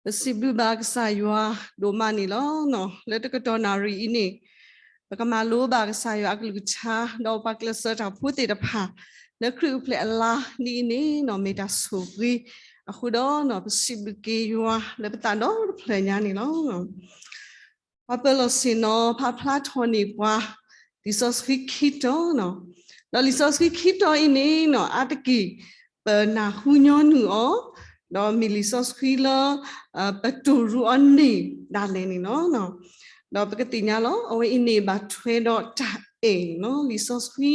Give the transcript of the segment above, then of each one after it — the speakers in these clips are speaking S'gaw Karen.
ပစံးဘျုးဘၣ်ကစၢ်ယွၤဒိၣ်မးန့ၣ်လီၤ. လၢတကတီၢ်နၣ်ရံၣ်အံၤန့ၣ် ပကမၤလိဘၣ်ကစၢ်ယွၤအကလုၢ်ကထါ ဒီးပှၤကျဲးစၢးတၢ်ဖိသ့ၣ်တဖၣ် လၢခရံာ်အိၣ်ဖျဲၣ်အလါဒ်အံၤန့ၣ် မ့ၢ်တၢ်ဆိၣ်ဂ့ၤအဃိဒီး ပစံးဘျုးက့ၤယွၤလၢပသးဒီတဖျၢၣ်ညါန့ၣ်လီၤ. ပှၤပၢၤလီၢ်ဆ့ၣ်နီၤ ဖးဖျါထီၣ်န့ၢ်ပှၤ လံာ်စီဆှံခံတီၤ, ဒီးလံာ်စီဆှံခံတီၤအံၤန့ၣ် အါတက့ၢ် ပနၢ်ဟူညီနုၢ်အီၤ, ဒီးမ့ၢ်လံာ်စီဆှံလၢ ပတိၢ်ရူးအီၤန့ၢ်ဒၣ်လဲာ်န့ၣ်လီၤ. ဒီးပကသ့ၣ်ညါလီၤ အဝဲအံၤန့ၣ်ဘၣ်ထွဲဒီးတၢ်အဲၣ်န့ၣ်လီၤ. လံာ်စီဆှံ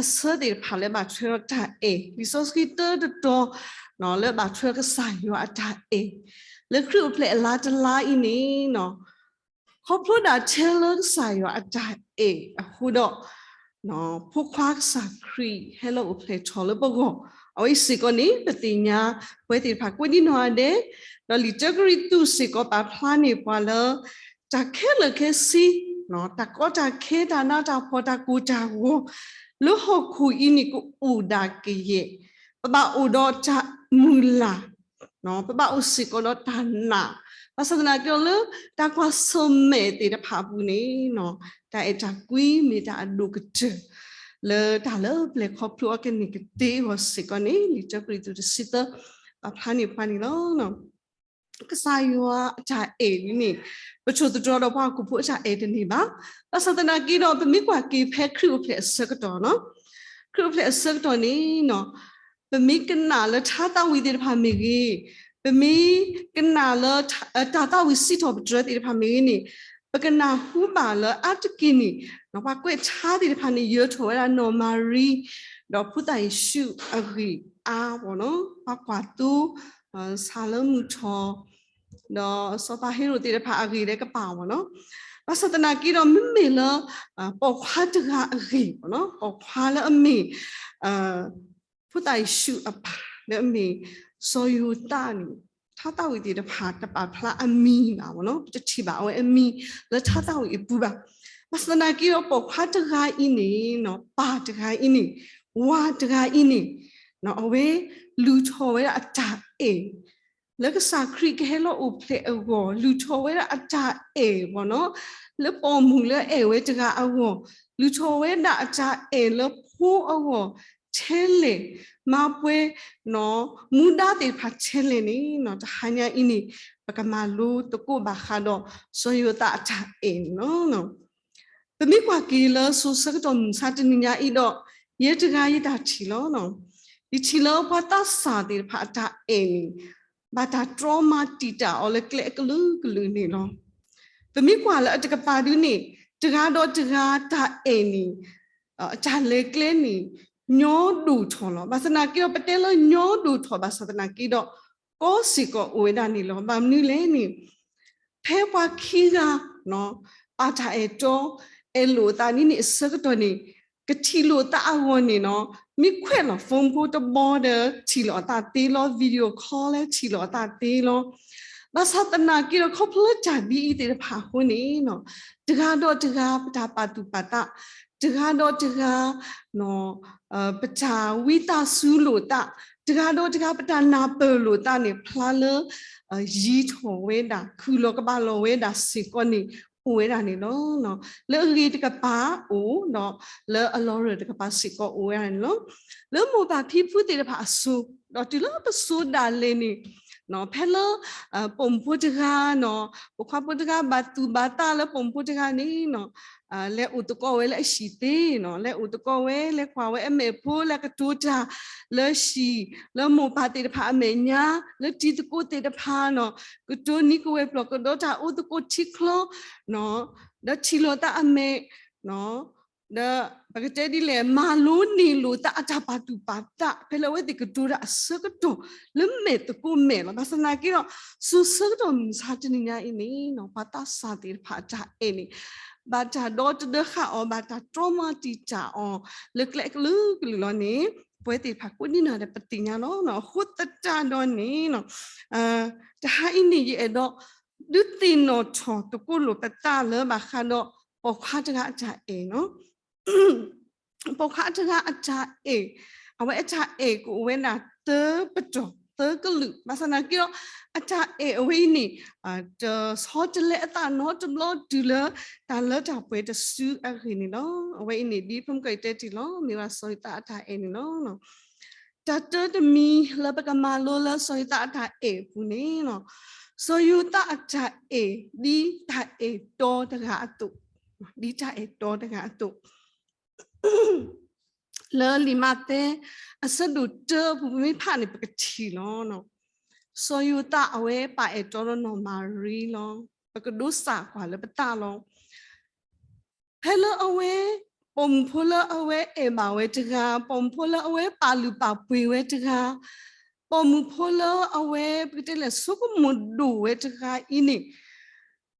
အဆၢသ့ၣ်တဖၣ်လၢဘၣ်ထွဲဒီးတၢ်အဲၣ်, လံာ်စီဆှံတၢတတီၤ လၢဘၣ်ထွဲကစၢ်ယွၤအတၢ်အဲၣ် လၢခရံာ်အိၣ်ဖျဲၣ်အလါတလါအံၤန့ၣ် ခီဖျိဒၣ်ထဲလၢကစၢ်ယွၤအတၢ်အဲၣ်အဃိဒီး ဖိခွါကစၢ်ခရံာ်ဟဲလၢအိၣ်ဖျဲၣ်ထီၣ်လၢပဂီၢ်, အဝဲအံၤစ့ၢ်ကီးန့ၣ် ပသ့ၣ်ညါပဝဲသ့ၣ်တဖၣ်ကိးဒံနီၢ်ဂၤဒဲး, ဒီးလံာ်တၢကရံၣ်သူးစ့ၢ်ကီးပာ်ဖျါန့ၢ်ပှၤလၢ တၢ်ခဲလၢာ်ခဲဆ့, တၢ်ကီတၢ်ခဲ တၢ်နးတၢ်ဖှီၣ် တၢ်ကိၢ်တၢ်ဂီၤ လၢဟီၣ်ခိၣ်အံၤန့ၣ်ကအိၣ်ဒၣ်ကယဲၢ်, ပဘၣ်အိၣ်ဒီးတၢ်မုၢ်လၢ် ပဘၣ်အိၣ်စ့ၢ်ကီးဒီးတၢ်နာ်, ဘၣ်ဆၣ်သနာ်က့ဒီးလၢတၢ်ကွၢ်ဆၢၣ်မဲာ်သ့ၣ်တဖၣ်အပူၤန့ၣ် တၢ်အဲၣ်တၢ်ကွံမ့ၢ်တၢ်အဒိၣ်ကတၢၢ် လၢတၢ်လၢပျဲၢ်ခီဖျိအီၤကန့ၢ်ကသ့အဂီၢ်စ့ၢ်ကီးန့ၣ် လံာ်တၢကရံၣ်သူးတဆံသၢ ပာ်ဖျါန့ၢ်ပှၤန့ၣ်လီၤ. ကစၢ်ယွၤအတၢ်အဲၣ်ဒ်န့ၣ် ပဆိၣ်သတြီၤဒီးပှၤဟီၣ်ခိၣ်ဖိအတၢ်အဲၣ်တန့ၢ်ဘၣ်. ဘၣ်ဆၣ်သနာ်က့ဒီး ပမ့ၢ်ကွၢ်က့ၤဖဲခရံာ်အိၣ်ဖျဲၣ်အဆၢကတီၢ်, ခရံာ်အိၣ်ဖျဲၣ်အဆၢကတီၢ်န့ၣ် ပမ့ၢ်ကနၣ်လၢထါသးဝံၣ်သ့ၣ်တဖၣ်မ့ၢ်ဂ့ၤ, ပမ့ၢ်ကနၣ်လၢ တၢ်သးဝံၣ်စံးထီၣ်ပတြၢၤသ့ၣ်တဖၣ်မ့ၢ်ဂ့ၤန့ၣ် ပကနၢ်ဟူဘၣ်လၢအါတက့ၢ်န့ၣ် ပှၤကွဲးထါသ့ၣ်တဖၣ်န့ၣ် ယၢၤထီၣ်ဝဲဒၣ်နီၢ်မၤရံ ဒီးဖိသၣ်ယ့ၣ်ၡူးအဂံၢ်အါ, ပှၤကွၢ်သိ ဆၣ်လၢမုၢ်ထီၣ် ဒီးစီၤပၤဟ့ရိၣ်သ့ၣ်တဖၣ်အဂ့ၢ်လၢကပၤ, ဘၣ်ဆၣ်သနာ်က့ဒီး မ့မ့ၢ်လၢ ပိာ်ခွါတဂၤအဂ့ၢ်, ပိာ်ခွါလၢအမ့ၢ် ဖိသၣ်ယ့ၣ်ၡူးအပၢ်လၢအမ့ၢ်စီၤယိၤသးန့ၣ် ထါသးဝံၣ်သ့ၣ်တဖၣ်တပာ်ဖျါအမံၤဘၣ်, ပတထံၣ်ဘၣ်အဝဲအမံၤလၢထါသးဝံၣ်အပူၤဘၣ်. ဘၣ်ဆၣ်သနာ်က့ဒီး ပိာ်ခွါတဂၤအံၤန့ၣ် ပၢ်တဂၤအံၤန့ၣ် ဝၤတဂၤအံၤန့ၣ် အဝဲလုၢ်ထီၣ်ဝဲဒၣ်အတၢ်အဲၣ် လၢကစၢ်ခရံာ်ကဟဲလီၤအိၣ်ဖျဲၣ်အဂီၢ် လုၢ်ထီၣ်ဝဲဒၣ်အတၢ်အဲၣ် လၢပိာ်မုၣ်လၢအဲၣ်ဝဲတဂၤအဂီၢ်, လုၢ်ထီၣ်ဝဲဒၣ်အတၢ်အဲၣ်လၢဖိအဂီၢ် ထဲလဲၣ်, မၤပှဲၤ မူဒါသ့ၣ်တဖၣ်ထဲလဲၣ်န့ၣ် တဟါညါအံၤန့ၣ် ပကမၤလိသကိးဘၣ်ဃးဒီး စီၤယိၤသးအတၢ်အဲၣ်န့ၣ်လီၤ. ပမ့ၢ်ကွၢ်က့ၤလၢစိၤဆၢကတီၢ်မုၢ်မဆါတနံၤညါအံၤဒီး ယဲတဂၤယတၢ်ထံၣ်လီၤ. ယထံၣ်လၢပှၤသးစၢ်သ့ၣ်တဖၣ်အတၢ်အဲၣ်န့ၣ် ဘၣ်တၢ်တြီမၤတံာ်တာ်အီၤလၢကျဲအကလုာ်ကလုာ်န့ၣ်လီၤ. ပမ့ၢ်ကွၢ်လၢအတကပၤဒုန့ၣ် တဂၤဒီးတဂၤတၢ်အဲၣ်န့ၣ် အတၢ်လဲၤကျဲန့ၣ် ညီဒိၣ်ထီၣ်လီၤ. ဘၣ်ဆၣ်သနာ်က့ဒီး ပတဲလၢညီဒိၣ်ထီၣ် ဘၣ်ဆၣ်သနာ်က့ဒီး ကီစ့ၢ်ကီးအိၣ်ဝဲဒၣ်န့ၣ်လီၤ. ဘၣ်မနုၤလဲၣ်န့ၣ် ဖဲပှၤခံဂၤ ပာ်တၢ်အဲၣ်တီ အဲၣ်လိာ်အသးဒ်န့ၣ်အဆၢကတီၢ်န့ၣ် ကထံၣ်လိာ်သးအဂီၢ်န့ၣ် မ့ၢ်ခွဲးလီၤ phone ဖိတဘီဒီး ထံၣ်လိာ်အသးသ့လီၤ, video call လၢထံၣ်လိာ်အသးသ့လီၤ. ဘၣ်ဆၣ်သနာ်က့ဒီး ခီဖျိလၢတၢ်ဒ်အံၤသ့ၣ်တဖၣ်အဃိန့ၣ် တဂၤဒီးတဂၤ ပတၢ်ပာ်သူၣ်ပာ်သး, တဂၤဒီးတဂၤ ပတၢ်ဝံသးစူၤလိာ်သး, တဂၤဒီးတဂၤ ပတၢ်နၢ်ပၢၢ်လိာ်သးန့ၣ် ဖျါလၢ ယံၤထီၣ်ဝဲဒၣ် ခုၣ်လီၤကဘၣ်လီၤဝဲဒၣ်စ့ၢ်ကီးန့ၣ် အိၣ်ဝဲဒၣ်န့ၣ်လီၤ. လၢအဂ့ၤတကပၤအိၣ်ဒီး လၢအလီၤရၢၢ်တကပၤစ့ၢ်ကီးအိၣ်ဝဲဒၣ်န့ၣ်လီၤ. လၢမိၢ်ပၢ်ဖံဖုသ့ၣ်တဖၣ်အစိၤ ဒီးတုၤလၢပစိၤဒၣ်လဲာ်န့ၣ် ဖဲလၢ ပိာ်မုၣ်ဖိတဂၤ ပိာ်ခွါဖိတဂၤ ဘၣ်သူၣ်ဘၣ်သးလၢပိာ်မုၣ်ဖိတဂၤန့ၣ် လဲၤအိၣ်သကိးဝဲလၢအဟံၣ်သ့, လဲၤအိၣ်သကိးဝဲ လဲၤကွၢ်ဝဲအမဲာ်ဖိ လဲၤကတိၤတၢ်လၢဟံၣ် လၢမိၢ်ပၢ်သ့ၣ်တဖၣ်အမဲာ်ညါ လၢတံၤသကိးသ့ၣ်တဖၣ်န့ၣ် ကတိၤနံၤကဝဲၤပျီၢ်ကဒီးတၢ်အိၣ်သကိးထံချီ ဒီးထံၣ်လိာ်သးအမဲာ် ဒီးပကတဲဒ်လဲၣ် မၤလိန့ၢ်လိာ်သးအတၢ်ပာ်သူၣ်ပာ်သး ဖဲလၢအဝဲသ့ၣ်ကတိၤတၢ်အဆၢကတီၢ် လၢမဲာ်သကိးမဲာ်လီၤ. ဘၣ်ဆၣ်သနာ်က့ဒီး စိၤဆၢကတီၢ်မုၢ်မဆါတနံၤညါအံၤန့ၣ် ပှၤသးစၢ်သ့ၣ်တဖၣ်အတၢ်အဲၣ်န့ၣ် ဘၣ်တၢ်ဒီတဒၢဃာ်အီၤ ဘၣ်တၢ်တြီမၤတံာ်တာ်အီၤ လၢကျဲအကလုာ်ကလုာ်လီၤန့ၣ် ပဝဲသ့ၣ်တဖၣ်ကိးဒံနီၢ်ဂၤဒဲး ပသ့ၣ်ညါလီၤ. အဃိသတးဒီးန့ၣ် တဟါအံၤန့ၣ် ယအဲၣ်ဒိး ဒုးသ့ၣ်နီၣ်ထီၣ်သကိးလိာ်ပသးလၢဘၣ်ဃးဒီး ပိာ်ခွါတဂၤအတၢ်အဲၣ်န့ၣ် ပိာ်ခွါတဂၤအတၢ်အဲၣ် အဝဲအတၢ်အဲၣ်ကအိၣ်ဝဲဒၣ်သၢပတီၢ် အတၢ်အဲၣ်အသးသၢကလုာ်, ဘၣ်ဆၣ်သနာ်က့ဒီး အတၢ်အဲၣ်အဝဲအံၤန့ၣ် တဆီတလဲအသးနီတဘျီတုၤလၢ တၢ်လၢတၢ်ပှဲၤတစုအဂ့ၢ်န့ၣ်လီၤ. အဝဲအံၤန့ၣ် ဒ်ဖုမုၣ်ကီၤတဲတ့ၢ်လီၤ မ့ၢ်ဝဲစီၤယိၤသးအတၢ်အဲၣ်န့ၣ်လီၤ. တၢ်တၢတမံၤလၢပကမၤလိလၢစီၤယိၤသးအတၢ်အဲၣ်အပူၤန့ၣ်လီၤ, စီၤယိၤသးအတၢ်အဲၣ် ဒ်တၢ်အဲၣ်တီတဂၤအသိး, ဒ်တၢ်အဲၣ်တီတဂၤအသိး လၢလံာ်မးသဲ အဆၢဒိၣ်တၢအပူၤ ပမ့ၢ်ဖးန့ၣ် ပကထံၣ်လီၤ. စီၤယိၤသးအဝဲပာ်အဲၣ်တီဒီးနီၢ်မၤရံလီၤ. ပကဒိစၢ်ကွၢ်လၢပသးလီၤ. ဖဲလၢအဝဲ ပိာ်မုၣ်ဖိလၢအဝဲအဲၣ်ဘၣ်ဝဲတဂၤ, ပိာ်မုၣ်ဖိလၢအဝဲပာ်လုၢ်ပာ်ပှ့ၤဝဲတဂၤ, ပိာ်မုၣ်ဖိလၢအဝဲ ပကတဲလဲၣ် ဆိကမိၣ်ဒိၣ်ဝဲတဂၤအံၤန့ၣ်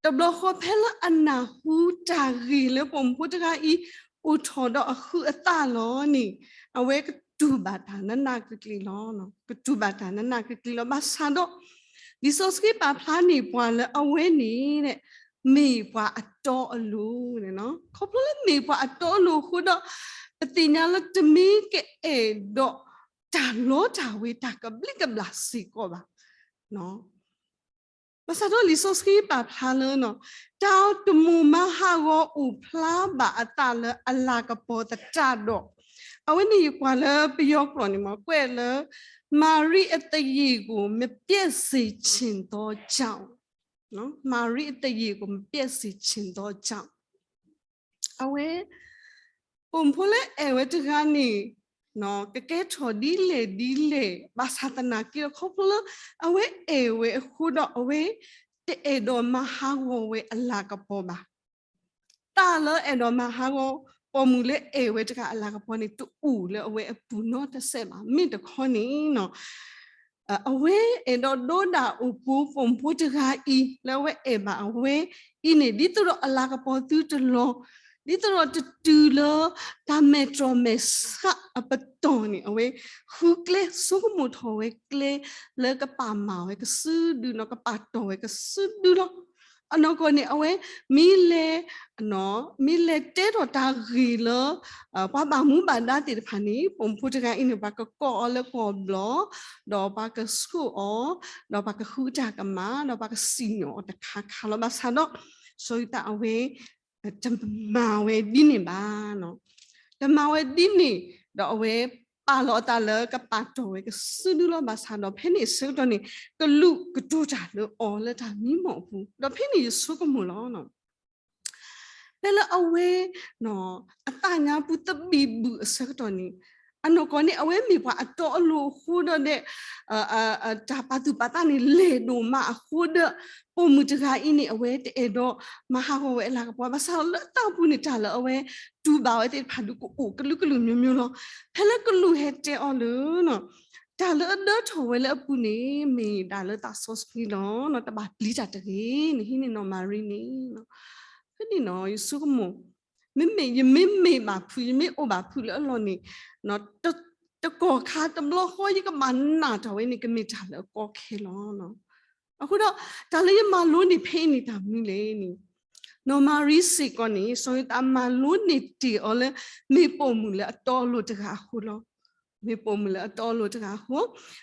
တဘျီဃီဖဲလၢအနၢ်ဟူတၢ်ဂ့ၢ်လၢပိာ်မုၣ်ဖိတဂၤအံၤ အိၣ်ထီၣ်ဒီးအဃုအသးလီၤန့ၣ် အဝဲကတူၢ်ဘၣ်တၢ်နးနးကျံၤကျံၤလီၤ. ကတူၢ်ဘၣ်တၢ်နးနးကျံၤကျံၤလီၤ. ဘၣ်ဆၣ်ဒီး လံာ်စီဆှံပာ်ဖျါန့ၢ်ပှၤလၢအဝဲန့ၣ် မ့ၢ်ပှၤအတီအလိၤန့ၣ်လီၤ. ခီဖျိလၢမ့ၢ်ပှၤအတီအလိၤအဃိဒီး ပသ့ၣ်ညါလၢတမ့ၢ်ကအဲၣ်ဒိးတၢ်လီတၢ်ဝ့ၤ တၢ်ကဘျံးကဘျၣ်စ့ၢ်ကီးဘၣ်. ဘၣ်ဆၣ်ဒီးလံာ်စီဆှံပာ်ဖျါလၢ တၢ်တမိၣ်မၤဟးဂီၤအိၣ်ဖျါဘၣ်အသးလၢအလၤကပီၤသတးဒီး, အဝဲန့ၣ်ယကွၢ်လၢပယီၤကျိာ်န့ၣ်မ့ၢ် ကွဲးလၢ မာရိအသရေကို မပျက်စေချင်သောကြောင့်, မာရိအသရေကို မပျက်စေချင်သောကြောင့် အဝဲ ပိာ်မုၣ်ဖိလၢအဲၣ်ဝဲတဂၤန့ၣ် ကကဲထီၣ်ဒ်လဲၣ်ဒ်လဲၣ် ဘၣ်ဆၣ်သနာ်က့ဒီး ခီဖျိလၢအဝဲအဲၣ်ဝဲအဃိဒီး အဝဲ တအဲၣ်ဒိးမၤဟးဂီၤဝဲအလၤကပီၤဘၣ်. တၢ်လၢအဲၣ်ဒိးမၤဟးဂီၤ ပိာ်မုၣ်လၢအဲၣ်ဝဲတဂၤအလၤကပီၤန့ၣ် တအိၣ်လၢအဝဲအပူၤနီတစဲးဘၣ်. မ့ၢ်တခီန့ၣ် အဝဲအဲၣ်ဒိးဒိဒၣ်အိၣ်ပူၤ ပိာ်မုၣ်ဖိတဂၤအံၤ လၢအဝဲအဲၣ်ဘၣ်အဝဲအံၤန့ၣ် ဒ်သိးဒီးအလၤကပီၤသုတလီၤ, ဒ်သိးဒီးတတုၤလၢ တၢ်မဲာ်တြီၢ်မဲာ်ဆှးအပတီၢ်န့ၣ် အဝဲဃုကျဲ ဆိကမိၣ်ထီၣ်ဝဲကျဲ လၢကပာ်မၤဝဲကစုဒုနီၤ ကပာ်တီၢ်ဝဲကစုဒုလီၤ. အနီၢ်ကီၢ်န့ၣ် အဝဲ မ့ၢ်လဲၤ မ့ၢ်လဲၤတဲထီၣ်တၢ်ဂ့ၢ်လၢ ပှၤဘၣ်မူဘၣ်ဒါသ့ၣ်တဖၣ်န့ၣ် ပိာ်မုၣ်ဖိတဂၤအံၤန့ၣ် ပှၤကကိးအီၤလၢကီၢ်ဘျီၣ်, ဒီးပှၤကဆိၣ်အီၤ, ဒီးပှၤကဃုတၢ်ကမၣ်, ဒီးပှၤကစံၣ်ညီၣ်အီၤတခါခါလီၤ. ဘၣ်ဆၣ်ဒီး စီၤယိၤသးအဝဲ တမၤဝဲဒ်န့ၣ်ဘၣ်. တမၤဝဲဒ်န့ၣ် ဒီးအဝဲပာ်လီၤအသးလၢကပာ်တီၢ်ဝဲကစုဒုလီၤ. ဘၣ်ဆၣ်ဒီးဖဲန့ၣ်အဆၢကတီၢ်န့ၣ် ကလူးကတိၤတၢ်လၢအီၤလၢတၢ်မံမီၢ်အပူၤ, ဒီးဖဲန့ၣ်ယဆိကမိၣ်လီၤ. ဖဲလၢအဝဲ အသးညါပူၤသဘံၣ်ဘုၣ်အဆၢကတီၢ်န့ၣ် အနီၢ်ကီၢ်န့ၣ် အဝဲမ့ၢ်ပှၤအတီအလိၤအဃိဒီး တၢ်ပာ်သူၣ်ပာ်သးန့ၣ် လဲၢ်ဒိၣ်မးအဃိဒီး ပိာ်မုၣ်တဂၤအံၤန့ၣ် အဝဲတအဲၣ်ဒိးမၤဟးဂီၤဝဲအလၤကပီၤ. ဘၣ်ဆၣ်လၢအသးပူၤန့ၣ် တၢ်လၢအဝဲတူၢ်ဘၣ်ဝဲသ့ၣ်တဖၣ်ဒုး ကအိၣ်ကလုာ်ကလုာ်မျိုးမျိုးလီၤ. ဖဲလၢကလူးဟဲတဲအီၤလၢ တၢ်လၢအဒၢထီၣ်ဝဲလၢအပူၤန့ၣ် မ့ၢ်ဒၣ်လၢသးစီဆှံလီၤ. တဘၣ်ပျံၤတၢ်တဂ့ၤန့ၣ် ဟံးန့ၢ်နီၢ်မၤရံန့ၣ် ဖဲန့ၣ်နီၤ ယဆိကမိၣ် မ့မ့ၢ်ယမ့ၢ်မ့ၢ်ဘၣ်ဖုး ယမ့ၢ်အိၣ်ဘၣ်ဖုးလၢအလီၢ်န့ၣ် တကီၢ်ခါတဘျီဃီ ယကဘၣ်နာ်တၢ်ဝဲန့ၣ် ကမ့ၢ်တၢ်လၢအကီခဲလီၤ. အဃိဒီး တၢ်လၢယမၤလိန့ၢ်ဖဲအံၤန့ၣ်တၢ်မနုၤလဲၣ်န့ၣ် နီၢ်မၤရံစ့ၢ်ကီးန့ၣ် စီၤယိၤသးမၤလိန့ၢ်တ့ၢ်အီၤလၢ မ့ၢ်ပိာ်မုၣ်လၢအတီအလိၤတဂၤအဃိလီၤ. မ့ၢ်ပိာ်မုၣ်လၢအတီအလိၤတဂၤအဃိ,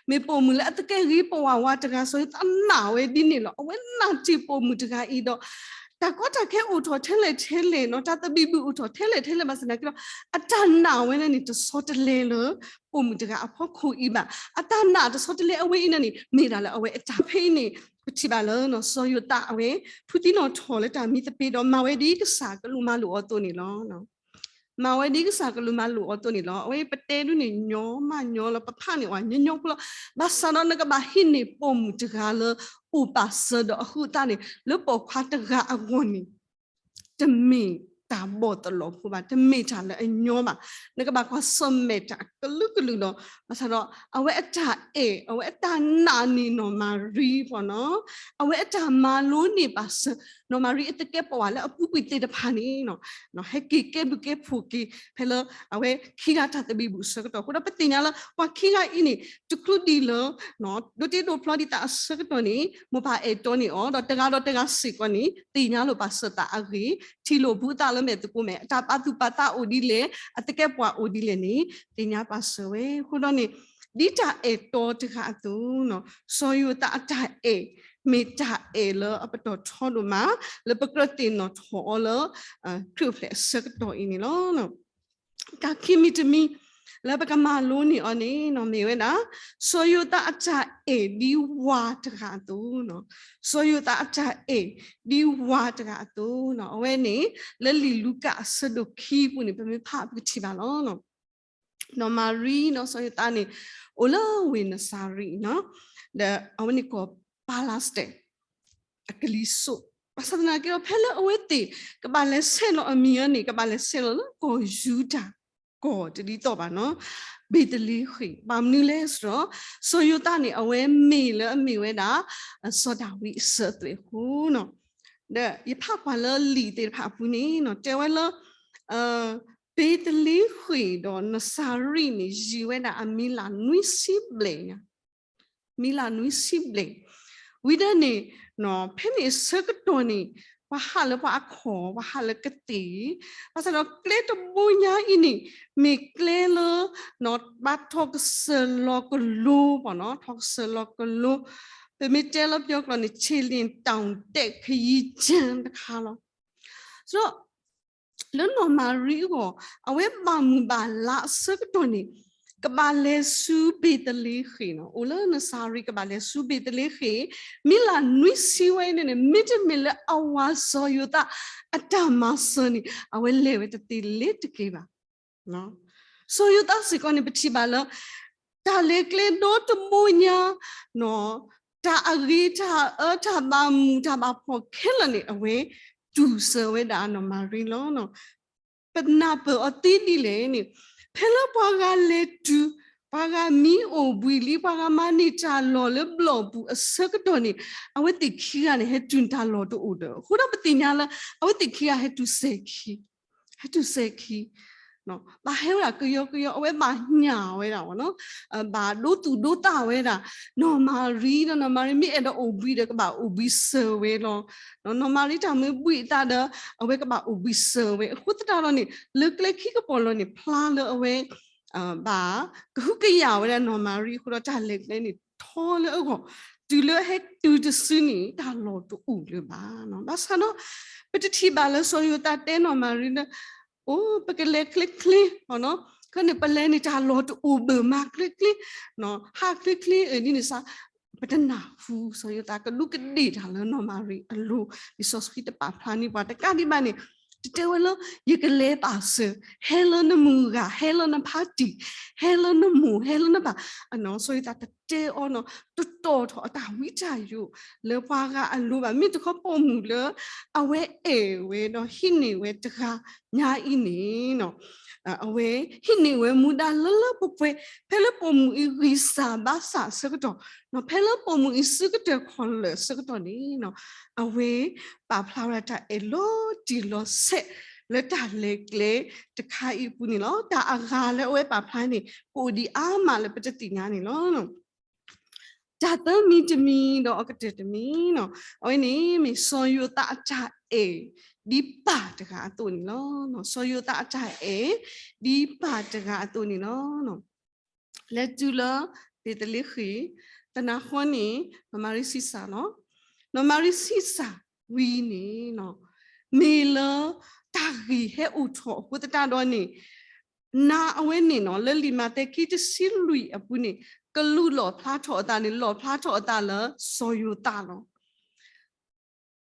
မ့ၢ်ပိာ်မုၣ်လၢအသကဲဂ့ၤပဝးဝးတဂၤ စီၤယိၤသးနာ်ဝဲဒ်န့ၣ်လီၤ. အဝဲနာ်တ့ၢ်ပိာ်မုၣ်တဂၤအံၤဒီး တၢ်ကီတၢ်ခဲအိၣ်ထီၣ်ထဲလဲၣ်ထဲလဲၣ်နီၤ, တၢ်သဘံၣ်ဘုၣ်အိၣ်ထီၣ်ထဲလဲၣ်ထဲလဲၣ်ဘၣ်ဆၣ်သနာ်က့ဒီး အတၢ်နာ်ဝဲန့ၣ်န့ၣ် တဆီတလဲလၢ ပိာ်မုၣ်တဂၤအဖီခိၣ်အံၤဘၣ်. အတၢ်နာ်တဆီတလဲအဝဲအံၤန့ၣ်န့ၣ် မ့ၢ်ဒၣ်လၢအဝဲအတၢ်ဖဲအံၤန့ၣ် ပထံၣ်ဘၣ်လၢ စီၤယိၤသးအဝဲ ဖုသံနီၣ်ထီၣ်လၢတၢ်မံသပ့ၤဒီး မၤဝဲဒ်ကစၢ်ကလူးမၤလိာ်အီၤအသိးန့ၣ်လီၤ. မၤဝဲဒ်ကစၢ်ကလူးမၤလိာ်အီၤအသိးန့ၣ်လီၤ. အဝဲပတဲဒုးန့ၣ်ညီမးညီလီၤ, ပဖးန့ၢ်ဝဲညီညီဖိလီၤ. ဘၣ်ဆၣ်ဒီးနကဘၣ်ဟံးန့ၢ်ပိာ်မုၣ်တဂၤလၢ အိၣ်ပာ်စၢၤဒီးအဟုးအသးန့ၣ် လၢပိာ်ခွါတဂၤအဂီၢ်န့ၣ် တမ့ၢ်တၢ်ဘီၣ်သလီၤဖိဘၣ်, တမ့ၢ်တၢ်လၢအညီဘၣ်. နကဘၣ်ကွၢ်ဆၢၣ်မဲာ်တၢ်ကလုာ်ကလုာ်လီၤ. ဘၣ်ဆၣ်ဒီး အဝဲအတၢ်အဲၣ် အဝဲအတၢ်နာ်န့ၢ်နီၢ်မၤရံပီၤနီၤ, အဝဲအတၢ်မၤလိန့ၢ်ပာ်စၢၤ နီၢ်မၤရံအသကဲးပဝးလၢအပူၤကွံာ်သ့ၣ်တဖၣ်န့ၣ် ဟဲက့ၤကဲဘျုးကဲဖှိၣ်က့ၤ ဖဲလၢအဝဲခံဂၤတၢ်သဘံၣ်ဘုၣ်အဆၢကတီၢ်အဃိဒီး ပသ့ၣ်ညါလၢ ပှၤခံဂၤအံၤန့ၣ် တချုးဒံးလၢ ဒိးတ့ဒိးဖျီဒံးသးအဆၢကတီၢ်န့ၣ် မိၢ်ပၢ်အဲၣ်တီန့ၢ်အီၤ ဒီးတဂၤဒီးတဂၤစ့ၢ်ကီးန့ၣ် သ့ၣ်ညါလိာ်ပာ်စၢၤသးအဂ့ၢ်, ထံၣ်လိာ်ဘူးသးလၢမဲာ်သကိးမဲာ်, အတၢ်ပာ်သူၣ်ပာ်သးအိၣ်ဒ်လဲၣ်, အသကဲးပဝးအိၣ်ဒ်လဲၣ်န့ၣ် သ့ၣ်ညါပာ်စၢၤဝဲ. အဃိဒီးန့ၣ် ဒ်တၢ်အဲၣ်တီတဂၤအသိး, စီၤယိၤသးအတၢ်အဲၣ် မ့ၢ်တၢ်အဲၣ်လၢအပတီၢ်ထီဒိၣ်မး လၢပကြၢးသ့ၣ်နီၣ်ထီၣ်အီၤလၢ ခရံာ်အိၣ်ဖျဲၣ်အဆၢကတီၢ်အံၤန့ၣ်လီၤ. တၢ်ခံမံၤတမံၤ လၢပကမၤလိန့ၢ်အီၤန့ၣ် မ့ၢ်ဝဲဒၣ် စီၤယိၤသးအတၢ်အဲၣ်ဒ်ဝၤတဂၤအသိး, စီၤယိၤသးအတၢ်အဲၣ်ဒ်ဝၤတဂၤအသိး, အဝဲန့ၣ် လၢလံာ်လူၤကၣ်အဆၢဒိၣ်ခံပူၤန့ၣ် ပမ့ၢ်ဖးပကထံၣ်ဘၣ်လီၤ. နီၢ်မၤရံ စီၤယိၤသးန့ၣ် အိၣ်လၢဝ့ၢ်နစၤရ့း, ဒီးအဝဲန့ၣ်ကီၢ် Palestine အကလံၤစိး, ဘၣ်ဆၣ်သနာ်က့ဒီး ဖဲလၢအဝဲသ့ၣ် ကဘၣ်လဲၤဆဲးလီၤအမံၤအီၤန့ၣ် ကဘၣ်လဲၤဆဲးလီၤလၢကီၢ်ယူဒၤ ကီၢ်တဒ်သိးဘၣ်နီၤ, ဘ့းသလ့ဃ့ၣ်, ဘၣ်မနုၤလဲၣ်ဆိုတော့ စီၤယိၤသးန့ၣ် အဝဲမ့ၢ်လၢအမ့ၢ်ဝဲဒၣ် စီၤဒၤဝံးအစၢၤအသွဲၣ်အဃိနီၤ, ဒီးယဖးကွၢ်လၢလံာ်သ့ၣ်တဖၣ်အပူၤန့ၣ်နီၤ တဲဝဲလၢ ဘ့းသလ့ဃ့ၣ်ဒီးနစၤရ့းန့ၣ် ယံာ်ဝဲဒၣ်အမံၤလၢ်နွံဆံဘျဲၣ်ညါ, မံၤလၢ်နွံဆံဘျဲၣ်, ဝံၤဒီးန့ၣ် ဖဲန့ၣ်အဆၢကတီၢ်န့ၣ် ပှၤဟးလၢပှၤအခီၣ် ပှၤဟးလၢကသ့ၣ်, ဘၣ်ဆၣ်ဒီးကျဲတဘိညါအံၤန့ၣ် မ့ၢ်ကျဲလၢ ဘၣ်ထီၣ်ကစၢၢ်လီၤကလိ ထီၣ်ကစၢၢ်လီၤကလိ, ပမ့ၢ်တဲလၢပယီၤကျိာ်န့ၣ် ခြေလျင်တောင် ခရီးကြမ်း တခါလီၤ. ဆိုတော့ လၢနီၢ်မၤရံအဂီၢ် အဝဲဘၣ်မုၢ်ဘၣ်လါအဆၢကတီၢ်န့ၣ် ကဘၣ်လဲၤဆူဘ့းသလ့ဃ့ၣ်နီၤ, အိၣ်လၢနစၤရ့း ကဘၣ်လဲၤဆူဘ့းသလ့ဃ့ၣ်, မံၤလၢ်နွံဆံဝဲန့ၣ်န့ၣ် မ့တမ့ၢ်လၢအဝၤစီၤယိၤသးအတၢ်မၤစၢၤန့ၣ် အဝဲလဲၤဝဲတသ့လၢၤတက့ၢ်ဘၣ်. စီၤယိၤသးစ့ၢ်ကီးန့ၣ် ပထံၣ်ဘၣ်လၢ တၢ်လဲၤကျဲဒီတဘိညါ တၢ်အဂ့ၤတၢ်အၢ တၢ်ဘၣ်မုာ်တၢ်ဘၣ်ဖှီၣ်ခဲလၢာ်န့ၣ် အဝဲတူၢ်စၢၤဝဲဒၣ်နီၢ်မၤရံလီၤ. ပနၢ်ပၢၢ်အီၤသ့ဒ်လဲၣ်န့ၣ် ဖဲလၢပှၤဂၤလဲၤတုၤ ပှၤဂၤမံအိၣ်ဘှံးလံ ပှၤဂၤမၤန့ၢ်တၢ်လီၢ်လၢဘျီၣ်ပူၤအဆၢကတီၢ်န့ၣ် အဝဲသ့ၣ်ခံဂၤန့ၣ် ဟဲတုၤတၢ်လီၢ်တအိၣ်ဒီး အဃိဒီးပသ့ၣ်ညါလၢ အဝဲသ့ၣ်ခံဂၤဟဲတုၤစဲၤခံ ဟဲတုၤစဲၤခံ ဘၣ်ဟဲဝဲဒၣ်ကယီကယီ အဝဲဘၣ်ညၣ်ဝဲဒၣ်နီၤ, ဘၣ်ဒိသူၣ်ဒိသးဝဲဒၣ် နီၢ်မၤရံဒီး နီၢ်မၤရံမ့ၢ်အဲၣ်ဒိးအိၣ်ဘှံးဒီး ကဘၣ်အိၣ်ဘှံးစၢၤဝဲလီၤ. နီၢ်မၤရံတၢ်မ့ၢ်ဘှံးအသးဒီး အဝဲကဘၣ်အိၣ်ဘှံးစၢၤဝဲ အဃိသတးဒီးန့ၣ် လၢကျဲခံကပီၤလီၤန့ၣ် ဖျါလၢအဝဲ ဘၣ်ကဟုကယာ်ဝဲဒၣ်နီၢ်မၤရံအဃိဒီး တၢ်လဲၤကျဲန့ၣ်ထီလၢအဂီၢ် တုၤလၢအဟဲတုၤတစုန့ၣ် တၢ်လီၢ်တအိၣ်လၢၤဘၣ်. ဘၣ်ဆၣ်ဒီး ပတထံၣ်ဘၣ်လၢစီၤယိၤသးတဲနီၢ်မၤရံလၢ အိ ပကလဲၤချ့ချ့ ခီန့ၣ် ပလဲၤန့ၣ် တၢ်လီၢ်တအိၣ်ဘၣ်မးချ့ချ့ ဟးချ့ချ့အဒ်န့ၣ်စ့ၢ် ပတနၢ်ဟူစီၤယိၤသးကဒူးကဒ့ၣ်တၢ်လၢနီၢ်မၤရံအလိၤ လံာ်စီဆှံတပာ်ဖျါန့ၢ်ပှၤတကးဒံးဘၣ်န့ၣ် တတဲဝဲလၢ ယကလဲၤပာ်စၢၤ ဟဲလၢနမုၢ်ဂၤ ဟဲလၢနဖါတံၢ် ဟဲလၢနမိၢ် ဟဲလၢနပၢ် အနီၢ် စီၤယိၤသးတတဲအီၤနီၤ တတီၢ်ထီၣ်အတၢ်ဝံတၢ်ယိးလၢပှၤဂၤအလိၤဘၣ် မ့ၢ်တခီပိာ်မုၣ်လၢ အဝဲအဲၣ်ဝဲဒီးဟံးန့ၢ်ဝဲတဂၤညါအံၤန့ၣ် အဝဲဟံးန့ၢ်ဝဲမူဒါလၢလၢပှဲၤပှဲၤ ဖဲလၢပိာ်မုၣ်အံၤဂံၢ်စၢ်ဘါစၢ်အဆၢကတီၢ် ဖဲလၢပိာ်မုၣ်အံၤစုကတၢၢ်ခီၣ်လၢာ်အဆၢကတီၢ်န့ၣ် အဝဲပာ်ဖျါဝဲဒၣ်တၢ်အဲၣ်လီၤတံၢ်လီၤဆဲးလၢတၢ်လဲၤကျဲတခါအံၤအပူၤန့ၣ်လီၤ. တၢ်အဂၤလၢအဝဲပာ်ဖျါန့ၣ် ကအိၣ်ဒံးအါမးလၢပတသ့ၣ်ညါန့ၣ်လီၤ. တၢ်သၢမံၤတမံၤဒီးအကတၢၢ်တမံၤနီၤ အဝဲန့ၣ်မ့ၢ်စီၤယိၤသးအတၢ်အဲၣ်ဒ်ပၢ်တဂၤအသိးန့ၣ်လီၤ. စီၤယိၤသးအတၢ်အဲၣ်ဒ်ပၢ်တဂၤအသိးန့ၣ်လီၤ. လဲၤတုၤလၢဘ့းသလ့ဃ့ၣ် သနာ်ဃီန့ၣ် နီၢ်မၤရံဆံးစၢ်လီၤ. နီၢ်မၤရံဆံးစၢ်ဝံၤန့ၣ် မ့ၢ်လၢတၢ်ဂ့ၢ်ဟဲအိၣ်ထီၣ်အဃိသတးဒီးန့ၣ် နၤအဝဲန့ၣ်နီၤ လၢလံာ်မးသဲခံတဆံလွံၢ်အပူၤန့ၣ် ကလူးလီၣ်ဖျါထီၣ်အသးန့ၣ် လီၣ်ဖျါထီၣ်အသးလၢစီၤယိၤသးလီၤ.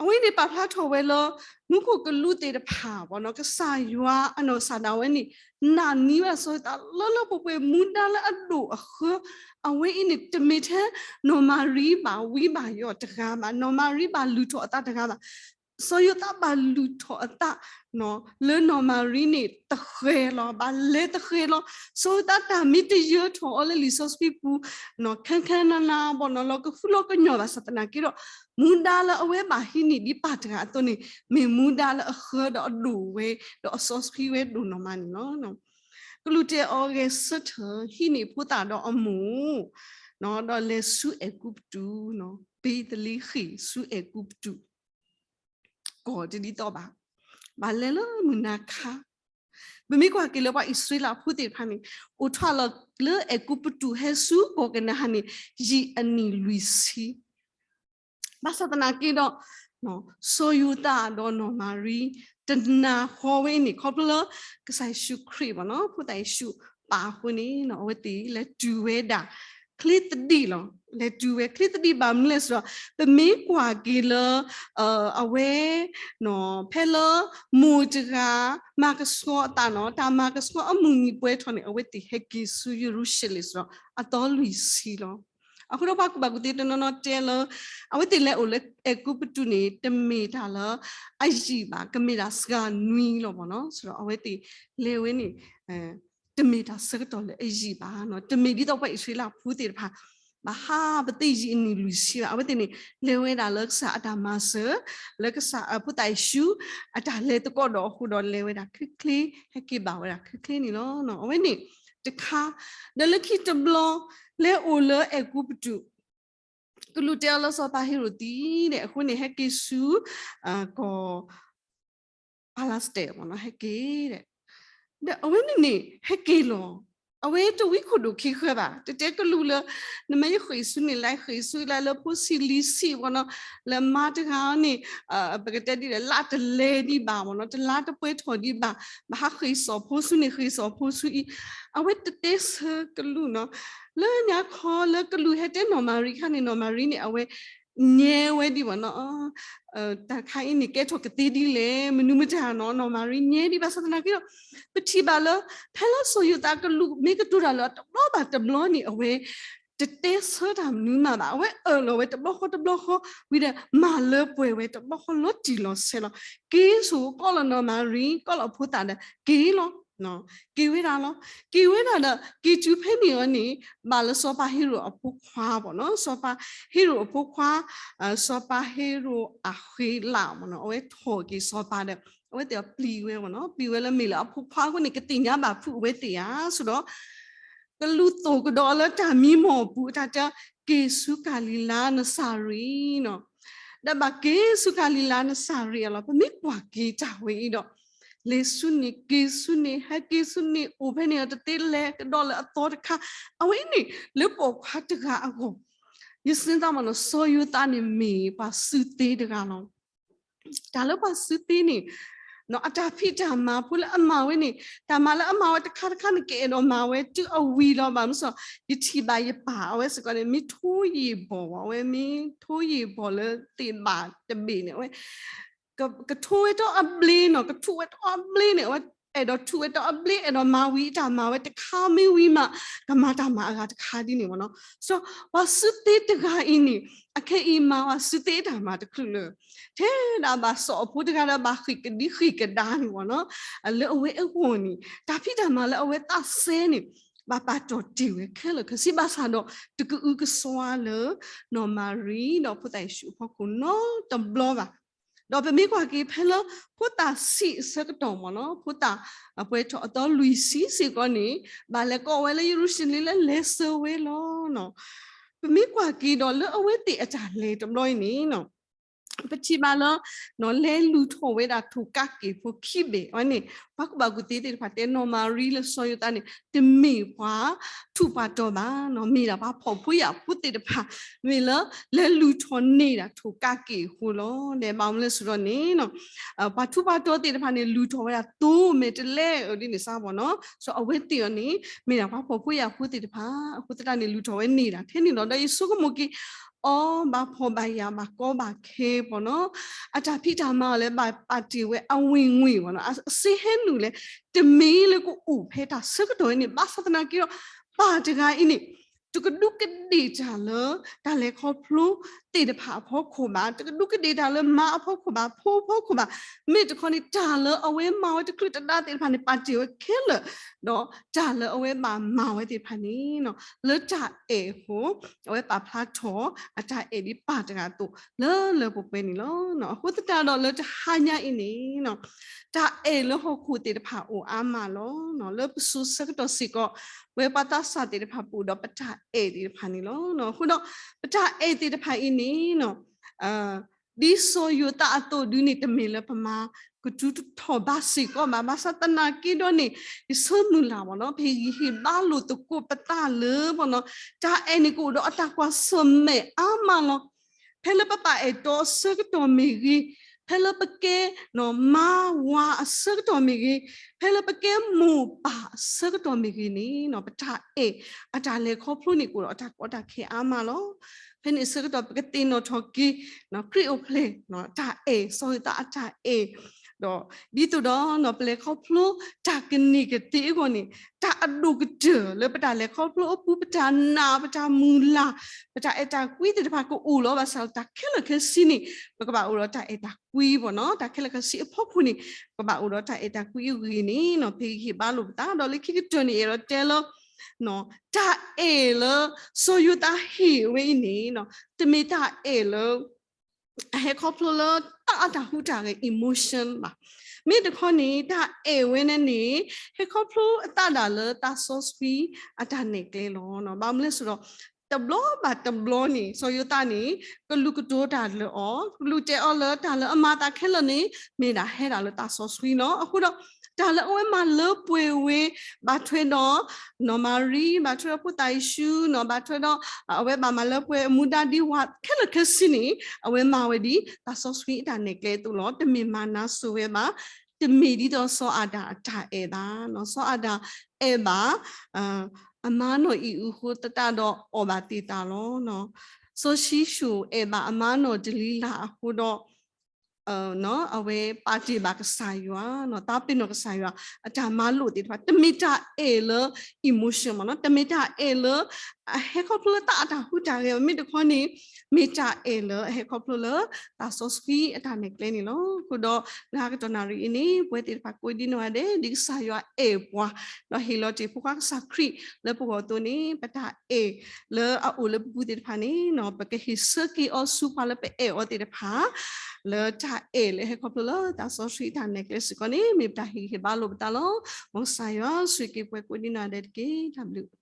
အဝဲန့ၣ်ပာ်ဖျါထီၣ်ဝဲလၢ မူခိၣ်ကလူးသ့ၣ်တဖၣ် ကစၢ်ယွၤအနီၢ်ကစၢ်ဒၣ်ဝဲန့ၣ် နာ်န့ၢ်ဝဲဒၣ်စီၤယိၤသးလၢလၢပှဲၤပှဲၤ မူဒါလၢအဒိၣ်အဃၢ အဝဲအံၤန့ၣ် တမ့ၢ်ထဲနီၢ်မၤရံဘၣ်ဝံဘၣ်ယိးတဂၤဘၣ်, နီၢ်မၤရံဘၣ်လုၢ်ထီၣ်အသးတဂၤဘၣ် စီၤယိၤသးဘၣ်လုၢ်ထီၣ်အသး လၢနီၢ်မၤရံန့ၣ်တဃဲၤလီၤ, ဘၣ်လဲၤတဃဲၤလီၤ. စီၤယိၤသးတၢ်မ့ၢ်တယၢၤထီၣ်အီၤလၢလံာ်စီဆှံပူၤ ခဲခါနၤနၤဘၣ်နီၤ လီၤကဟုလီၤကညီၢ်ဘၣ်ဆၣ်သနာ်က့ဒီး မူဒါလၢအဝဲဘၣ်ဟံးန့ၢ်ဒ်ပၢ်တဂၤအသိးန့ၣ် မ့ၢ်မူဒါလၢအဃၢဒီးအဒိၣ်ဝဲ ဒီးအစီဆှံဝဲဒိၣ်နီၢ်မးန့ၣ်လီၤ. ကလူးတဲအီၤဂဲၤဆၢထၢၣ် ဟံးန့ၢ်ဖိသၣ်ဒီးအမိၢ် ဒီးလဲၤဆူအဲၤကူပတူး, ဘ့းသလ့ဃ့ၣ်ဆူအဲၤကူပတူး ကီၢ်တဒ်သိးဘၣ်, ဘၣ်လဲၤလၢမုၢ်နၤခါ, ပမ့ၢ်ကွၢ်က့ၤလၢပှၤအံၣ်စရ့လးဖိသ့ၣ်တဖၣ်န့ၣ် အိၣ်ထီၣ်လီၤလၢအဲၤကူပတူးဟဲဆူကီၢ်ကနၤအၣ်န့ၣ် ယံာ်အနံၣ်လွံၢ်ဆံ ဘၣ်ဆၣ်သနာ်က့ဒီး စီၤယိၤသးဒီးနီၢ်မၤရံ တနၢ်ဟူဝဲအံၤန့ၣ် ခီဖျိလၢ ကစၢ်ယ့ၣ်ၡူးခရံာ်ဘၣ်နီၤ ဖိသၣ်ယ့ၣ်ၡူးပၢ်အဃိန့ၣ် အဝဲသ့ၣ်လဲၤတုၤဝဲဒၣ် ချ့သဒံးလီၤ. လဲၤတုၤဝဲချ့သဒံးဘၣ်မနုၤလဲၣ်ဆိုတော့ ပမ့ၢ်ကွၢ်က့ၤလၢ အဝဲ ဖဲလၢ မိၢ်တဂၤ မၤကဆှီအသးနီၤ တၢ်မၤကဆှီအမုၢ်နံၤပှဲၤထီၣ်န့ၣ် အဝဲသ့ၣ်ဟဲက့ၤဆူယရူၤၡလ့ၣ်ဆိုတော့ အသီလွံၢ်ဆံလီၤ. အဃိဒီးပှၤကူၣ်ဘၣ်ကူၣ်သ့တနီၤနီၤတဲလၢ အဝဲသ့ၣ်လဲၤအိၣ်လၢအဲၤကူပတူးန့ၣ် တမ့ၢ်တၢ်လၢအယံာ်ဘၣ် ကမ့ၢ်ဒၣ်စှၤနွံလီၤဘၣ်နီၤ ဆိုတော့ အဝဲသ့ၣ်လဲၤဝဲန့ၣ် တမ့ၢ်တၢ်ဆၢကတီၢ်လၢအယံာ်ဘၣ်နီၤ တမ့ၢ်ဒ်သိးပှၤအံၣ်စရ့လးဖိသ့ၣ်တဖၣ် ဘၣ်ဟးပသ့ၣ်ယံာ်အနံၣ်လွံၢ်ဆံဘၣ် အဝဲသ့ၣ်န့ၣ် လဲၤဝဲဒၣ်လၢကစၢ်အတၢ်မၤစၢၤ လၢကစၢ်အဖိသၣ်ယ့ၣ်ၡူး အတၢ်လဲၤသကိးဒီးအဃိဒီးလဲၤဝဲဒၣ်ချ့ချ့ ဟဲက့ၤဘၣ်ဝဲဒၣ်ချ့ချ့န့ၣ်လီၤ. အဝဲန့ၣ်တခါ ဒီးလၢခံတဘျီ လဲၤအိၣ်လၢအဲၤကူပတူး ကလူးတဲအီၤလၢစီၤပၤဟ့ရိၣ်သံဒီး အဃိန့ၣ်ဟဲက့ၤဆူ ကီၢ် ပၤလးစတဲၣ်မ့ၢ်နီၤ ဟဲက့ၤဒီး ဒီးအဝဲန့ၣ်န့ၣ် ဟဲက့ၤလီၤ. အဝဲတဝံခိၣ်ဒိၣ်ခံဃၢဘၣ် တတဲကလူးလၢ နမ့ၢ်ယဃ့ၢ်ဆူန့ၣ် လဲၤဃ့ၢ်ဆူလၢလၢဖိဆံးလံၤဆံးမ့ၢ်နီၤ လၢမါတဂၤန့ၣ် ပကတဲဒ်လဲၣ် လါတလဲၤဒံးဘၣ်မ့ၢ်နီၤ တလါတပှဲၤထီၣ်ဒံးဘၣ် ဘၣ်ဟးဃ့ၢ်စီၤဖိဆူန့ၣ် ဃ့ၢ်စီၤဖိဆူအံၤ အဝဲတတဲဆၢကလူးနီၤ လၢညါခီလၢကလူးဟဲတဲနီၢ်မၤရံခါန့ၣ် နီၢ်မၤရံန့ၣ် အဝဲ ညဲဝဲဒံးဘၣ်နီၤ တၢ်တခါအံၤန့ၣ် ကဲထီၣ်ကသ့ဒ်လဲၣ် မနုၤမတၤနီၤ နီၢ်မၤရံညဲဒံးဘၣ်ဆၣ်သနာ်က့ဒီး ပထံၣ်ဘၣ်လၢ ဖဲလၢစီၤယိၤသးကလူးမ့ၢ်ကတိၤတၢ်လၢအတဘျီဘၣ်တဘျီန့ၣ် အဝဲ တတဲဆၢတၢ်မနုၤမးဘၣ် အဝဲအၢၣ်လီၤဝဲတဘျီဃီတဘျီဃီ ဝံၤဒီးမၤလၢပှဲၤဝဲတဘျီဃီလီၤတံၢ်လီၤဆဲးလီၤ က့ၤဆိၣ်ကီးလီၤနီၢ်မၤရံ ကီးလီၤဖိသၣ်ဒီးက့ၤလီၤ က့ၤဝဲဒၣ်လီၤ က့ၤဝဲဒၣ်ဒီး က့ၤတုၤဖဲန့ၣ်အီၤန့ၣ် ဘၣ်လၢစီၤပၤဟ့ရိၣ်အဖိခွါဘၣ်နီၤ စီၤပၤဟ့ရိၣ်အဖိခွါ စီၤပၤဟ့ရိၣ်အဃ့လးမ့ၢ်နီၤ အဝဲထီၣ်က့ၤစီၤပၤဒီး အဝဲသ့ၣ်အပျံၤဝဲမ့ၢ်နီၤ ပျံၤဝဲလၢမ့ၢ်လၢအဖိခွါအဃိန့ၣ် ကသ့ၣ်ညါဘၣ်ဖုးအဝဲသ့ၣ်ဧါ ဆိုတော့ ကလူးသိၣ်ကဒီးလၢတၢ်မံမီၢ်အပူၤ အတၢ်တဲ က့ၤဆူကၤလံၤလါနစၤရ့ၣ်နီၤ ဒီးဘၣ်က့ၤဆူကၤလံၤလါနစၤရ့ၣ်အလီၢ် ပမ့ၢ်ကွၢ်က့ၤတၢ်ဝဲအံၤဒီး လဲၤဆူန့ၣ် က့ၤဆူန့ၣ် ဟဲက့ၤဆူန့ၣ် အိၣ်ဖဲန့ၣ်အတသ့လဲၤကဒီးလၢအသီတခါ အဝဲအံၤန့ၣ် လၢပိာ်ခွါတဂၤအဂီၢ် ယစံးသးမ့ၢ်နီၤ စီၤယိၤသးန့ၣ်မ့ၢ်ပှၤစုသ့တဂၤလီၤ တၢ်လၢပှၤစုသ့န့ၣ် အတၢ်ဖံးတၢ်မၤဖိလၢအမၤဝဲန့ၣ် တၢ်မၤလၢအမၤဝဲတခါတခါန့ၣ် ကအဲၣ်ဒိးမၤဝဲတုၤအဝံၤလီၤဘၣ်မ့ၢ်စီၤ ယထံၣ်ဘၣ်ယပၢ်အဝဲစ့ၢ်ကီးန့ၣ် မ့ၢ်ထိယံာ်ဘီၣ်ဝဲ အဝဲမ့ၢ်ထိယံာ်ဘီၣ်လၢသ့ၣ်ဘၣ်တဘ့ၣ်န့ၣ် အဝဲ ကထိဝဲတီအဘျ့နီၤ ကထူးဝဲတီအဘျ့န့ၣ် အဝဲအဲၣ်ဒိးထူးဝဲတီအဘျ့ အဲၣ်ဒိးမၤဝံၤအတၢ်မၤဝဲတခါမ့ၢ်ဝံၤမး ကမၤတၢ်မၤအဂၤတခါဒ်န့ၣ်မ့ၢ်နီၤ စီၤ ပှၤစုသ့တဂၤအံၤန့ၣ် အခဲအံၤမၤပှၤစုသ့တၢ်မၤတချုးလၢ ထဲဒၣ်ဘၣ်စီၤအဖိတဂၤဒီးဘၣ်ဃ့ၢ်ကဒံဃ့ၢ်ကဒါန့ၣ်မ့ၢ်နီၤ လၢအဝဲအဂီၢ်န့ၣ် တၢ်ဖံးတၢ်မၤလၢအဝဲသးစဲန့ၣ် ဘၣ်ပာ်တီၢ်တ့ၢ်ဝဲခဲလၢာ်ခဲဆ့ ဘၣ်ဆၣ်ဒီး တကအုကစွါလၢ နီၢ်မၤရံဒီးဖိသၣ်ယ့ၣ်ၡူးအဖီခိၣ်နီတဘျီဘၣ် ဒီးပမ့ၢ်ကွၢ်က့ၤဖဲလၢ ဖိသၣ်ဆံးအဆၢကတီၢ်မ့ၢ်နီၤ ဖိသၣ်အပှဲၤထီၣ်အသီလွံၢ်ဆံစ့ၢ်ကီးန့ၣ် ဘၣ်လဲၤကိးဝဲလၢယရူၤၡလ့ၣ်လၢလဲၤဆၢဝဲလီၤ. ပမ့ၢ်ကွၢ်က့ၤဒီးလၢအဝဲသ့ၣ်အတၢ်လဲၤတဘျီအံၤန့ၣ် ပထံၣ်ဘၣ်လၢ လဲၤလုၢ်ထီၣ်ဝဲဒၣ်ထိၣ်ကးက့ၢ်ဖိခံဘ့ၣ်အဝဲန့ၣ် ပှၤကူၣ်ဘၣ်ကူၣ်သ့သ့ၣ်တဖၣ်တဲနီၢ်မၤရံလၢစီၤယိၤသးန့ၣ် တမ့ၢ်ပှၤထူးပှၤတီၤဘၣ်နီၤ မ့ၢ်ဒၣ်ပှၤဖှီၣ်ဖိယာ်ဖိသ့ၣ်တဖၣ် မ့ၢ်လၢ လဲၤလုၢ်ထီၣ်န့ၢ်ဒၣ်ထိၣ်ကးက့ၢ်အဃိလီၤ. ဒီးဘၣ်မနုၤလဲၣ်ဆိုတော့န့ၣ် ပှၤထူးပှၤတီၤသ့ၣ်တဖၣ်န့ၣ် လုၢ်ထီၣ်ဝဲဒၣ်သိမဲာ်တလဲအဒ်န့ၣ်စ့ၢ်ကီးနီၤ ဆိုတော့အဝဲသ့ၣ်အီၤန့ၣ် မ့ၢ်ဒၣ်ပှၤဖှီၣ်ဖိယာ်ဖိသ့ၣ်တဖၣ် အဃိသတးန့ၣ် လုၢ်ထီၣ်ဝဲန့ၢ်ဒၣ်ထဲန့ၣ်လီၤ. ဒီးယဆိကမိၣ်က့ၤ အီၤဘၣ်ဖှီၣ်ဘၣ်ယာ်ဘၣ်ကီဘၣ်ခဲပီၤနီၤ အတၢ်ဖံးတၢ်မၤအီၤလၢဘၣ်ပာ်တ့ၢ်ဝဲအဝ့ၢ်ဝ့ၢ်ပီၤနီၤ အစ့ဟဲနုာ်လဲၣ် တမ့ၢ်လၢကအိၣ်ဖဲတၢ်ဆၢကတီၢ်ဝဲန့ၣ် ဘၣ်ဆၣ်သနာ်က့ဒီး ပၢ်တဂၤအံၤန့ၣ် တကဒူးကဒ့ၣ်တၢ်လၢ တၢ်လဲၤခီဖျိသ့ၣ်တဖၣ်အဖီခိၣ်ဘၣ်, တကဒူးကဒ့ၣ်တၢ်လၢမါအဖီခိၣ်ဘၣ်, ဖိအဖီခိၣ်ဘၣ်, မ့ၢ်တခီန့ၣ် တၢ်လၢအဝဲမၤဝဲတချုးတဒါသ့ၣ်တဖၣ်န့ၣ် ပာ်တ့ၢ်ဝဲခဲလၢာ်, ဒီးတၢ်လၢအဝဲဘၣ်မၤဝဲသ့ၣ်တဖၣ်န့ၣ် လၢတၢ်အဲၣ်အဃိ အဝဲပာ်ဖျါထီၣ် အတၢ်အဲၣ်ဒ်ပၢ်တဂၤအသိး လၢလၢပှဲၤပှဲၤန့ၣ်လီၤ. အဃိသတးဒီးလၢတဟါညါအံၤန့ၣ် တၢ်အဲၣ်လၢဟီၣ်ခိၣ်သ့ၣ်တဖၣ်အိၣ်အါမးလီၤ. လၢပစိၤဆၢကတီၢ်စ့ၢ်ကီး ပဝဲပှၤသးစၢ်သ့ၣ်တဖၣ်ပအိၣ်ဒီးပတၢ်အဲၣ်သ့ၣ်တဖၣ်န့ၣ်လီၤ. အဃိဒီး ပတၢ်အဲၣ်သ့ၣ်တဖၣ်အံၤန့ၣ် ဒ်စီၤယိၤသးအသိးဒုန့ၣ် တမ့ၢ်လၢပမၤ ကတူၢ်ထီၣ်ဘၣ်စ့ၢ်ကီးဘၣ်. ဘၣ်ဆၣ်သနာ်က့ဒီးန့ၣ် ယဆၢမုၢ်လၢ်မ့ၢ်နီၤ ဖဲယဟ့ၣ်ဘါလိာ်သကိးပသးလၢမ့ၢ်နီၤ တၢ်အဲၣ်န့ၣ်ကအိၣ်ဒီးအတၢ်ကွၢ်ဆၢၣ်မဲာ်အါမးလီၤ. ဖဲလၢပပာ်အဲၣ်တီအဆၢကတီၢ်မ့ၢ်ဂ့ၤ, ဖဲလၢပကဲမါဝၤအဆၢကတီၢ်မ့ၢ်ဂ့ၤ, ဖဲလၢပကဲမိၢ်ပၢ်အဆၢကတီၢ်မ့ၢ်ဂ့ၤန့ၣ် ပတၢ်အဲၣ်အတၢ်လဲၤခီဖျိန့ၣ် ကအိၣ်ဒီးအတၢ်ကီတၢ်ခဲအါမးလီၤ. ဖဲန့ၣ်အဆၢကတီၢ် ပကသ့ၣ်နီၣ်ထီၣ်က့ၤ ခရံာ်အိၣ်ဖျဲၣ် တၢ်အဲၣ် စီၤယိၤသးအတၢ်အဲၣ် ဒီးဒ်သိးဒီး ပလဲၤခီဖျိတၢ်ကန့ၢ်ကသ့အဂီၢ်န့ၣ် တၢ်အဒိၣ်ကတၢၢ်လၢပတၢ်လဲၤခီဖျိအပူၤ ပတၢ်နာ် ပတၢ်မုၢ်လၢ် ပတၢ်အဲၣ်တၢ်ကွံသ့ၣ်တဖၣ်ကအိၣ်လီၤ. ဘၣ်ဆၣ်တၢ်ခဲလၢာ်ခဲဆ့န့ၣ် ပကဘၣ်အိၣ်ဒီးတၢ်အဲၣ်တၢ်ကွံမ့ၢ်နီၤ တၢ်ခဲလၢာ်ခဲဆ့အဖီခိၣ်န့ၣ် ပကဘၣ်အိၣ်ဒီးတၢ်အဲၣ်တၢ်ကွံအဂ့ၢ်န့ၣ် ဖဲယဟ့ၣ်ဘါလိာ်ပသး ဒီးလၢခံကတၢၢ်န့ၣ် ယအဲၣ်ဒိးတဲလၢ တၢ်အဲၣ်လၢ စီၤယိၤသးဟ့ၣ်ဝဲအံၤန့ၣ် တမ့ၢ်တၢ်အဲၣ်လၢ အဟဲခီဖျိလၢတၢ်အတၢ်ဟူးတၢ်ဂဲၤ emotion ဘၣ်. မ့ၢ်တခီန့ၣ် တၢ်အဲၣ်ဝဲန့ၣ်န့ၣ် ဟဲခီဖျိအသးဒၣ်လၢသးစီဆှံအတၢ်နဲၣ်ကျဲလီၤ. ဘၣ်မနုၤလဲၣ်ဆိုတော့ တဘျီဘၣ်တဘျီန့ၣ် စီၤယိၤသးန့ၣ် ကလူၤကတိၤတၢ်လၢအီၤ, ကလူၤတဲအီၤလၢတၢ်လၢအမၤအသးခဲလၢာ်န့ၣ် မ့ၢ်ဒၣ်ဟဲဒၣ်လၢသးစီဆှံလီၤ. အဃိဒီး တၢ်လၢအဝဲမၤလၢပှဲၤဝဲ ဘၣ်ထွဲဒီး နီၢ်မၤရံ, ဘၣ်ထွဲဒီးဖိသၣ်ယ့ၣ်ၡူး, ဘၣ်ထွဲဒီး အဝဲဘၣ်မၤလၢပှဲၤအမူဒါဒ်ဝဲခဲလၢာ်ခဲဆ့န့ၣ် အဝဲမၤဝဲဒ်သးစီဆှံအတၢ်နဲၣ်ကျဲအသိးလီၤ. တမ့ၢ်မၤနၤစိၤဝဲဘၣ်, တမ့ၢ်ဒ်သိးစီၤအၤဒၣ်အတၢ်အဲၣ်ဘၣ်. စီၤအၤဒၣ်အဲၣ်ဘၣ် အမါနီၢ်အံၤအဃိသတးဒီးအီၣ်ဘၣ်သ့ၣ်သၣ်လီၤ. စီၤၡံၣ်ၡိၣ်အဲၣ်ဘၣ်အမါနီၢ်ဒလံလၤအဃိဒီး အဝဲပာ်တ့ၢ်ဘၣ်ကစၢ်ယွၤ, သးပ့ၤနီၣ်ကစၢ်ယွၤ အတၢ်မၤလိာ်သ့ၣ်တဖၣ် တမ့ၢ်တၢ်အဲၣ်လၢ emotion မ့ၢ်နီၤ, တမ့ၢ်တၢ်အဲၣ်လၢ အဟဲခီဖျိလၢသးအတၢ်ဟူးတၢ်ဂဲၤဘၣ်. မ့ၢ်တခီန့ၣ် မ့ၢ်တၢ်အဲၣ်လၢအဟဲခီဖျိလၢ သးစီဆှံအတၢ်နဲၣ်ကျဲန့ၣ်လီၤ. အဃိဒီး လၢဟါကတီၢ်နၣ်ရံၣ်အံၤန့ၣ် ပဝဲသ့ၣ်တဖၣ်ကိးဒံနီၢ်ဂၤဒဲး ဒ်ကစၢ်ယွၤအဲၣ်ပှၤ ဒီးဟ့ၣ်လီၤတ့ၢ်ဖိခွါကစၢ်ခရံာ်လၢပဂီၢ်အသိးန့ၣ် ပတၢ်အဲၣ်လၢအအိၣ်လၢပပူၤသ့ၣ်တဖၣ်န့ၣ် ပကဟ့ၣ်ဆၢက့ၤအီၤဆူပှၤလၢပအဲၣ်အီၤသ့ၣ်တဖၣ် လၢတၢ်အဲၣ်လၢဟဲခီဖျိလၢသးစီဆှံအတၢ်နဲၣ်ကျဲစ့ၢ်ကီးန့ၣ် မ့ၢ်ပတၢ်ဟ့ၣ်ဂံၢ်ဟ့ၣ်ဘါလိာ်ပသးလီၤ. မ်ကစၢ်ယွၤဆိၣ်ဂ့ၤက့ၤပှၤကိးဒံနီၢ်ဂၤဒဲးတက့ၢ်. တၢ်ဘျုး